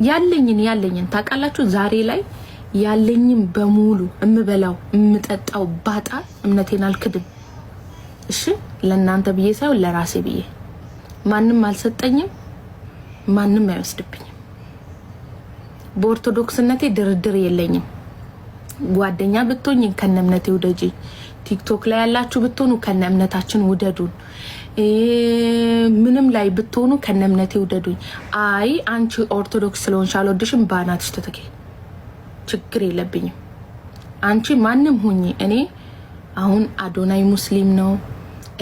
ያለኝን ያለኝን ታውቃላችሁ፣ ዛሬ ላይ ያለኝን በሙሉ እምበላው እምጠጣው ባጣ እምነቴን አልክድም። እሺ ለእናንተ ብዬ ሳይሆን ለራሴ ብዬ። ማንም አልሰጠኝም፣ ማንም አይወስድብኝም። በኦርቶዶክስነቴ ድርድር የለኝም። ጓደኛ ብትሆኝ ከነ እምነቴ ውደጂ። ቲክቶክ ላይ ያላችሁ ብትሆኑ ከነ እምነታችን ውደዱን። ምንም ላይ ብትሆኑ ከነ እምነቴ ውደዱኝ። አይ አንቺ ኦርቶዶክስ ስለሆንሽ አልወድሽም፣ በአናትሽ ተተኪ፣ ችግር የለብኝም። አንቺ ማንም ሁኚ። እኔ አሁን አዶናይ ሙስሊም ነው፣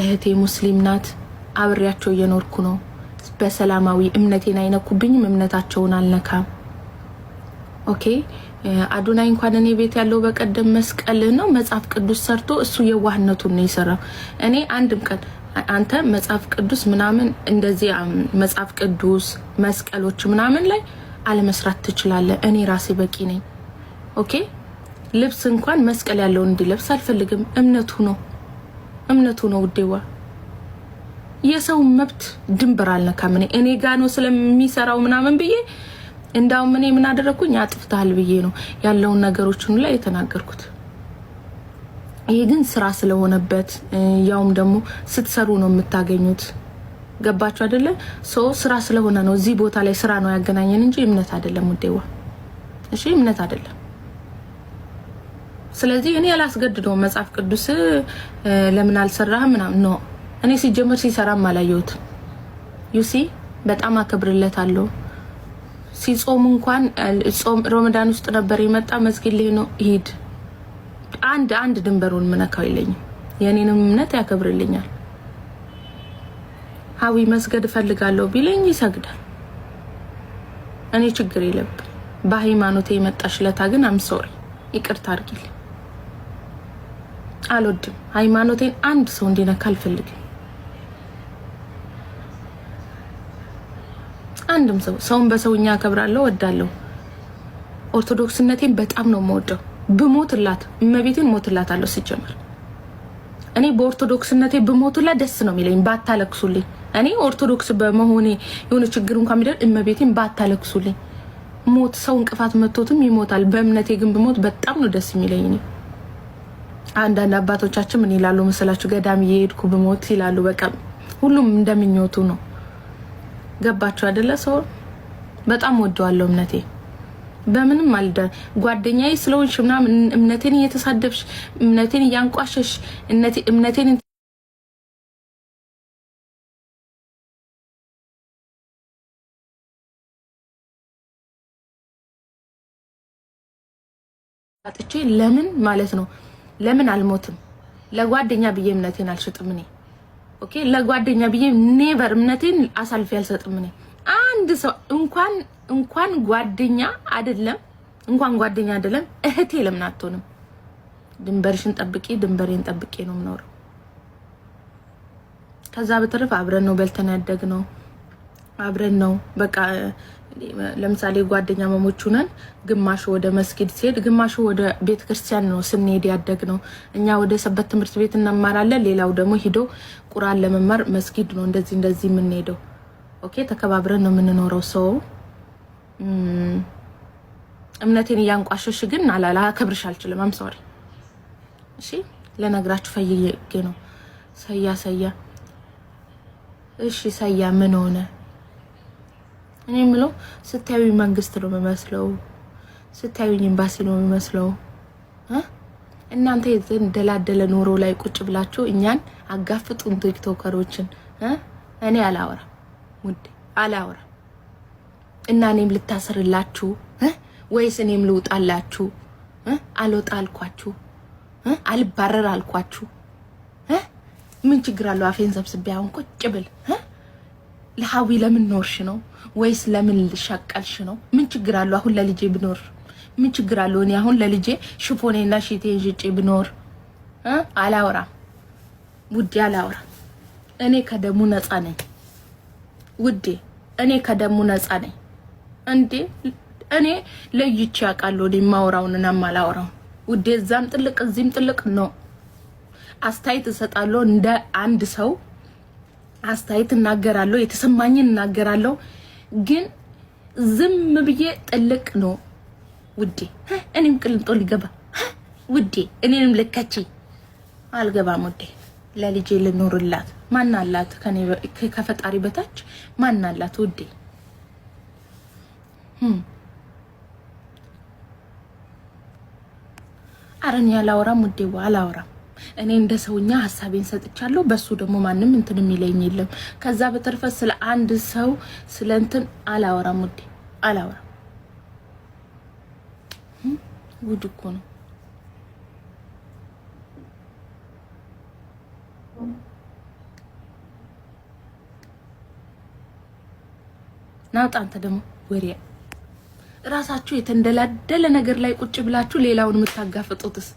እህቴ ሙስሊም ናት። አብሬያቸው እየኖርኩ ነው በሰላማዊ። እምነቴን አይነኩብኝም፣ እምነታቸውን አልነካም። Okay፣ አዶናይ እንኳን እኔ ቤት ያለው በቀደም መስቀል ነው መጽሐፍ ቅዱስ ሰርቶ እሱ የዋህነቱን ነው የሰራው። እኔ አንድም ቀን አንተ መጽሐፍ ቅዱስ ምናምን እንደዚህ መጽሐፍ ቅዱስ መስቀሎች ምናምን ላይ አለመስራት ትችላለህ። እኔ ራሴ በቂ ነኝ። Okay፣ ልብስ እንኳን መስቀል ያለውን እንዲለብስ አልፈልግም። እምነቱ ነው፣ እምነቱ ነው ውዴዋ። የሰው መብት ድንበር አልነካም። እኔ ጋ ነው ስለሚሰራው ምናምን ብዬ እንዳውም እኔ ምን አደረግኩኝ አጥፍተሃል ብዬ ነው ያለውን ነገሮችን ላይ የተናገርኩት። ይሄ ግን ስራ ስለሆነበት ያውም ደግሞ ስትሰሩ ነው የምታገኙት። ገባችሁ አይደለ? So ስራ ስለሆነ ነው እዚህ ቦታ ላይ ስራ ነው ያገናኘን እንጂ እምነት አይደለም ውዴዋ። እሺ እምነት አይደለም። ስለዚህ እኔ ያላስገድደውም መጽሐፍ ቅዱስ ለምን አልሰራህም ምናምን no። እኔ ሲጀመር ሲሰራም አላየሁትም። You see፣ በጣም አከብርለታለሁ። ሲጾም እንኳን ጾም ረመዳን ውስጥ ነበር የመጣ፣ መስጊድ ላይ ነው ሂድ። አንድ አንድ ድንበሩን ምነካው የለኝም። የእኔንም እምነት ያከብርልኛል። ሀዊ መስገድ እፈልጋለሁ ቢለኝ ይሰግዳል። እኔ ችግር የለብኝ። በሃይማኖቴ የመጣሽ ለታ ግን I'm sorry፣ ይቅርታ አድርጊልኝ። አልወድም። ሃይማኖቴን አንድ ሰው እንዲነካ አልፈልግም። አንድም ሰው፣ ሰውን በሰውኛ አከብራለሁ፣ ወዳለሁ። ኦርቶዶክስነቴን በጣም ነው የምወደው። ብሞትላት እመቤቴን ሞትላታለሁ። ሲጀመር እኔ በኦርቶዶክስነቴ ብሞትላት ደስ ነው የሚለኝ። ባታለቅሱልኝ፣ እኔ ኦርቶዶክስ በመሆኔ የሆነ ችግር እንኳን ቢደር እመቤቴን ባታለቅሱልኝ። ሞት ሰው እንቅፋት መቶትም ይሞታል። በእምነቴ ግን ብሞት በጣም ነው ደስ የሚለኝ። እኔ አንዳንድ አባቶቻችን ምን ይላሉ መሰላችሁ? ገዳም እየሄድኩ ብሞት ይላሉ። በቃ ሁሉም እንደምኞቱ ነው። ገባችሁ አይደለ? ሰው በጣም ወደዋለሁ እምነቴ በምንም አልደ ጓደኛዬ ስለሆንሽ ምናምን እምነቴን እየተሳደብሽ፣ እምነቴን እያንቋሸሽ፣ እምነቴን አጥቼ ለምን ማለት ነው? ለምን አልሞትም? ለጓደኛ ብዬ እምነቴን አልሸጥም እኔ። Okay፣ ለጓደኛ ብዬ never እምነቴን አሳልፌ አልሰጥም እኔ። አንድ ሰው እንኳን ጓደኛ አይደለም፣ እንኳን ጓደኛ አይደለም፣ እህቴ ለምን አትሆንም? ድንበርሽን ጠብቂ፣ ድንበሬን ጠብቄ ነው የምኖረው። ከዛ በተረፈ አብረን ነው በልተን ያደግነው፣ አብረን ነው በቃ። ለምሳሌ ጓደኛ መሞቹ ነን። ግማሹ ወደ መስጊድ ሲሄድ፣ ግማሹ ወደ ቤተ ክርስቲያን ነው ስንሄድ ያደግነው። እኛ ወደ ሰበት ትምህርት ቤት እንማራለን፣ ሌላው ደግሞ ሂዶ ቁርአን ለመማር መስጊድ ነው እንደዚህ እንደዚህ የምንሄደው። Okay፣ ተከባብረን ነው የምንኖረው። ሰው እምነቴን እያንቋሸሽ ግን አላከብርሽ አልችልም። I'm sorry። እሺ ለነግራችሁ ፈልጌ ነው። ሰያ ሰያ፣ እሺ ሰያ ምን ሆነ? እኔ የምለው ስታዩኝ መንግስት ነው የሚመስለው፣ ስታዩኝ ኤምባሲ ነው የሚመስለው። እናንተ የተደላደለ ኑሮ ላይ ቁጭ ብላችሁ እኛን አጋፍጡን ቲክቶከሮችን። እኔ አላወራም ውዴ፣ አላወራም። እና እኔም ልታስርላችሁ ወይስ እኔም ልውጣላችሁ? አልወጣ አልኳችሁ፣ አልባረር አልኳችሁ። ምን ችግር አለው? አፌን ሰብስቤ አሁን ቁጭ ብል ለሀዊ ለምን ኖርሽ ነው ወይስ ለምን ልሸቀልሽ ነው? ምን ችግር አለው? አሁን ለልጄ ብኖር ምን ችግር አለው? እኔ አሁን ለልጄ ሽፎኔና ሽቴን ሽጬ ብኖር። አላወራም ውዴ፣ አላወራም። እኔ ከደሙ ነፃ ነኝ ውዴ፣ እኔ ከደሙ ነፃ ነኝ። እንዴ እኔ ለይቼ አውቃለሁ እኔ የማወራውንና የማላወራውን ውዴ። እዛም ጥልቅ እዚህም ጥልቅ ነው። አስተያየት እሰጣለሁ፣ እንደ አንድ ሰው አስተያየት እናገራለሁ፣ የተሰማኝን እናገራለሁ። ግን ዝም ብዬ ጥልቅ ነው ውዴ። እኔም ቅልንጦ ሊገባ ውዴ፣ እኔንም ልከቺ አልገባም ውዴ። ለልጄ ልኖርላት። ማን አላት? ከፈጣሪ በታች ማን አላት ውዴ? አረ እኔ አላወራም ውዴዋ፣ አላወራም። እኔ እንደ ሰውኛ ሀሳቤን ሰጥቻለሁ። በሱ ደግሞ ማንም እንትን የሚለኝ የለም። ከዛ በተረፈ ስለ አንድ ሰው ስለ እንትን አላወራም ውዴ፣ አላወራም። ጉድ እኮ ነው። ናውጣ አንተ ደግሞ ወሬ። እራሳችሁ የተንደላደለ ነገር ላይ ቁጭ ብላችሁ ሌላውን የምታጋፍጡትስ?